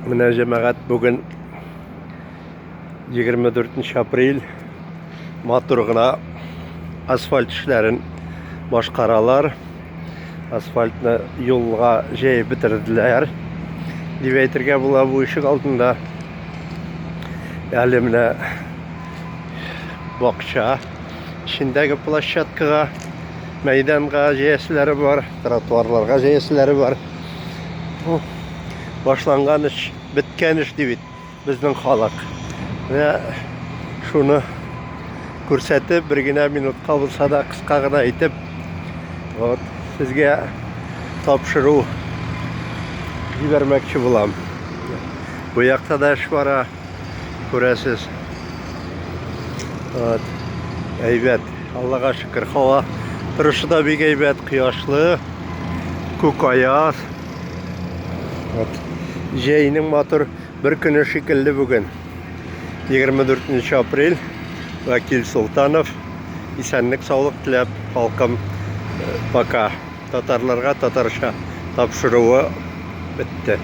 Менә җәмәгать бүген 24 апрель матур гына асфальт эшләрен башкаралар. Асфальтны юлга җәеп бетерделәр. Дип әйтергә була бу ишек алдында. Әле менә бакча эчендәге площадкага, мәйданга җәяселәре бар, тротуарларга җәяселәре бар. Башланган эш, беткән эш ди бит безнең халык. Менә шуны күрсәтеп, бер генә минутка булса да кыска гына итеп, вот, сезгә тапшыру җибәрмәкче булам. Бу якта да эш бара, күрәсез. Вот. Әйбәт. Аллага шөкер, һава торышы да бик әйбәт, кояшлы, күк аяз. Вот. Җәйнең матур бер көне шикелле бүген. 24 апрель. Вәкил Султанов. Исәнлек, саулык теләп, халкым, пока. Татарларга татарча тапшыруы бетте.